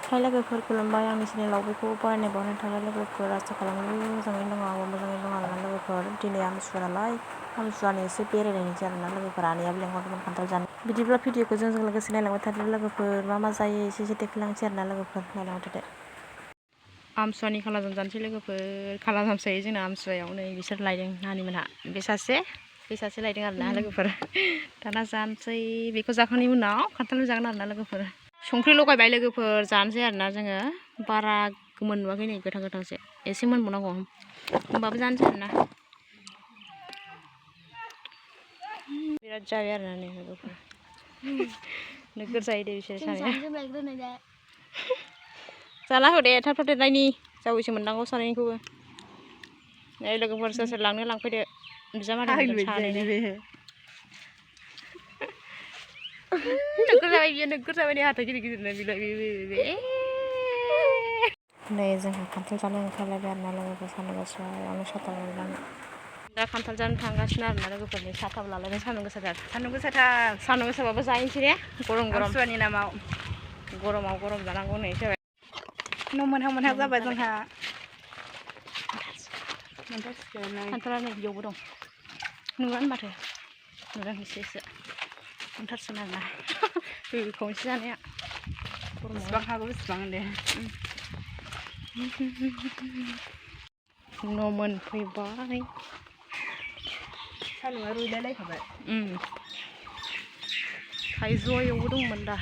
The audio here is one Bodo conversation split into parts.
हाय लोगोफोर खुलुमबाय आंनि चेनेलाव बयखौ बरायनाय बावनाय थाबाय लोगोफोर आसा खालामो मोजाङै दङ आंबो मोजाङै दङ आरोना लोगोफोर दिनै आमथिसुवा नालाय आमथिसुवानि एसे बेरायनायनोसै आरोना लोगोफोर आनैयाबो लेंहरदोंमोन खान्थाल जानो बिदिब्ला भिडिअखौ जोंजों लोगोसे नायलांबाय थादो लोगोफोर मा जायो एसे देखायलांसै आरोना लोगोफोर नायलांबाय थादो आमथिसुवानि खालाजों जानोसै लोगोफोर खाला जामसै जोंना आमथिसुवायाव नै बिसोर लायदों नानिमोनहा बे सासे लायदों आरोना लोगोफोर दाना जानोसै बेखौ जाखांनायनि उनाव खान्थाल जागोन आरोना लोगोफोर संख्रि लगायबाय लोगोफोर जानोसै आरोना जोङो बारा गोमोन नुवाखै नै गोथांसो एसे मोनबावनांगौ होमबाबो जानोसै आरोना बिराद जाबाय आरोना नै लोगोफोर नोगोर जायो दे बिसोर सानैया जाला हो दे थाब देरनायनि जावैसो मोननांगौ सानैनिखौबो नै लोगोफोर सोर लांनो लांफैदो बिजामादै सानैनो नोगोर जाबाय बियो नोगोर जाबाय नै हाथाइ गिदिर गिदिरनो बिलाइ बे नै जोंहा खान्थाल जानो ओंखारलायबाय आरोना लोगोफोर सान्दुं गोसायावनो साथा लानानै दा खान्थाल जानो थांगासिनो आरोना लोगोफोरनि साथाबो लालायबाय सान्दुं गोसाथार सान्दुं गोसाबाबो जाहैनोसै ने गरम आमथिसुवानि नामाव गरमाव गरम जानांगौ नै जाबाय न' मोनहां जाबाय जोंहा खान्थाला नै बेयावबो दं नुवानो माथो नुदों एसे मोनथारसिगोन आरोना खनसे जानाया बेसेबां हागौ बेसेबां दे न' मोनफैबाय सान्दुंआ रुइलायलायखाबाय थाइजौआवबो दंमोन दा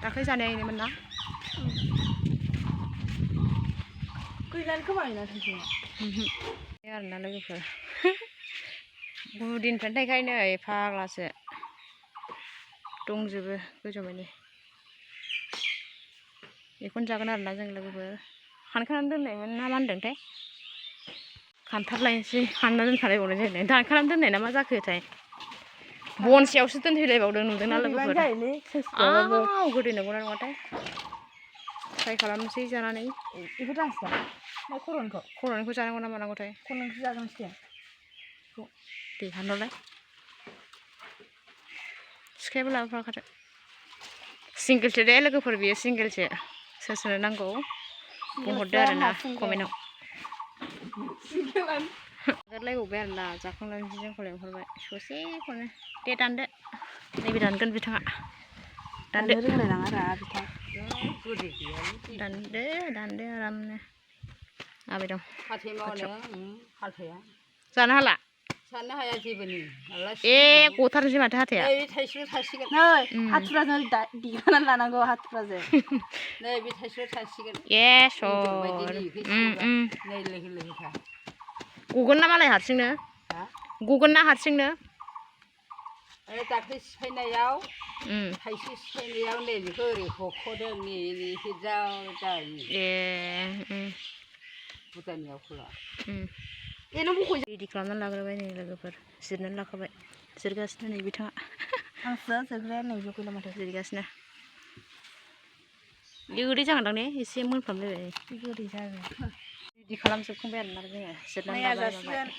दाख्लै जानायमोन ना गैलानो खोमायोना थाइजौआ आरोना लोगोफोर गुदिनिफ्रायनो थायखायो नै फाग्लासो दंजोबो गोजौमानि बेखौनो जागोन आरोना जों लोगोफोर हानखानानै दोननायमोन ना मा होनदोंथाय खान्थाल लायनोसै हानना दोनखालायबावनाय जाहैदों दानखानानै दोननाय ना मा जाखोथाय बनसेयावसो दोनफैलायबावदों नुदोंना लोगोफोर गोदै नंगौना नङाथाय ट्राइ खालामनोसै जानानै बेखौ दांसै ना खर'निखौ जानांगौ ना मानांगौथाय खर'निखौ जागोनसै दे हानहरलाय सिखायाबो लाबोफाखादो सिंगोलसो दे लोगोफोर बियो सिंगोलसो सोरनो नांगौ बुंहरदो आरोना कमेन्टआव नागारलायबावबाय आरोना जाखांनानै जोंखौ लेंहरबाय ससेखौनो दे दानदो नैबे दानगोन बिथाङा दानदो रोंलाय लाङा बिथां दानदो आरामनो आबै दं जानो हाला जानो हाया जेबोनि गथारनोसै माथो हाथाया थाइसेल' थासिगोन नै हाथुराजों दिगानानै लानांगौ हाथुराजों नै बे थाइसेल' थासिगोन गगोन ना मालाय हारसिंनो गगोन ना हारसिंनो दाख्लै सिफायनायाव थाइसे सिफायनायाव नै बेखौ ओरै हख'दों नै बुदानियाव खोला रेडि खालामनानै लाग्रोबाय नै लोगोफोर जिरनानै लाखाबाय जिरगासिनो नै बिथाङा हांसोआ जिरग्राया नै गैला माथो जिरगासिनो गोदै जागोनदां ने एसे मोनफ्रामलायबाय गोदै जागोन रेडि खालामजोबखांबाय आरोना जोङो जिरनानै लाबाय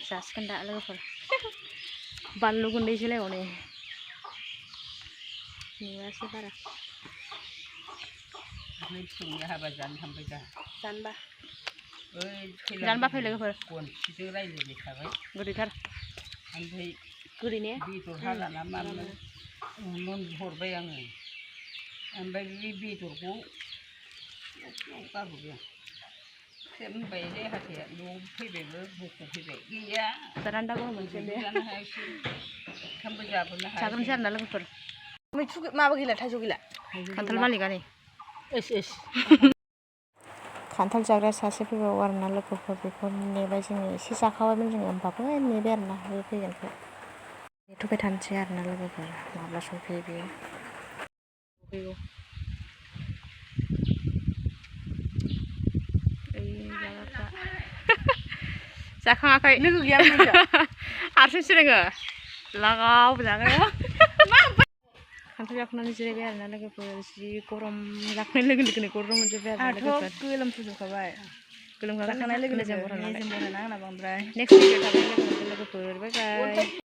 जासिगोन दा लोगोफोर बानलु गुन्दैसो लायबावनो नुवासै बारा हाबा जानो थांबाय दा जानोबा फै लोगोफोर गनसिजों रायज्लायबाय थाबाय गोदैथार ओमफ्राय गोदै ने बेदर हालाना मानो हरबाय आङो ओमफ्राय बे बेदरखौ गारहरबाय आं होनबाय जे हाथाया न'आव फैबायबो बख'फैबाय गैया जानो दा गरम मोनसै जानो हायासै ओंखामबो जाबोनो हायासै जाग्रोनोसै आरोना लोगोफोर मैथ्रु माबा गैला थाइजौ गैला खान्थाल मालिका नै खान्थाल जाग्रा सासे फैबावो आरोना लोगोफोर बेखौ नेबाय जोङो एसे जाखाबायमोन जोङो होमबाबो नेबाय आरोना बे फैगोनखौ नेथ'बाय थानोसै आरोना लोगोफोर माब्ला सफैयो बेयो जाखाङाखै लोगो गैया हारसिंसो नोङो लागाव जागोन खान्थाल जाखांनानै जिरायबाय आरोना लोगोफोर जि गरम जाखांनाय लोगो लोगोनो गरम मोनजोब्बाय आरोना लोगोफोर गोलोमफुजोबखाबाय गोलोमखांनाय लोगो लोगो मेजेम बरा आंना बांद्राय नेक्स्ट भिडिअ थागोन लोगोफोर बाय बाय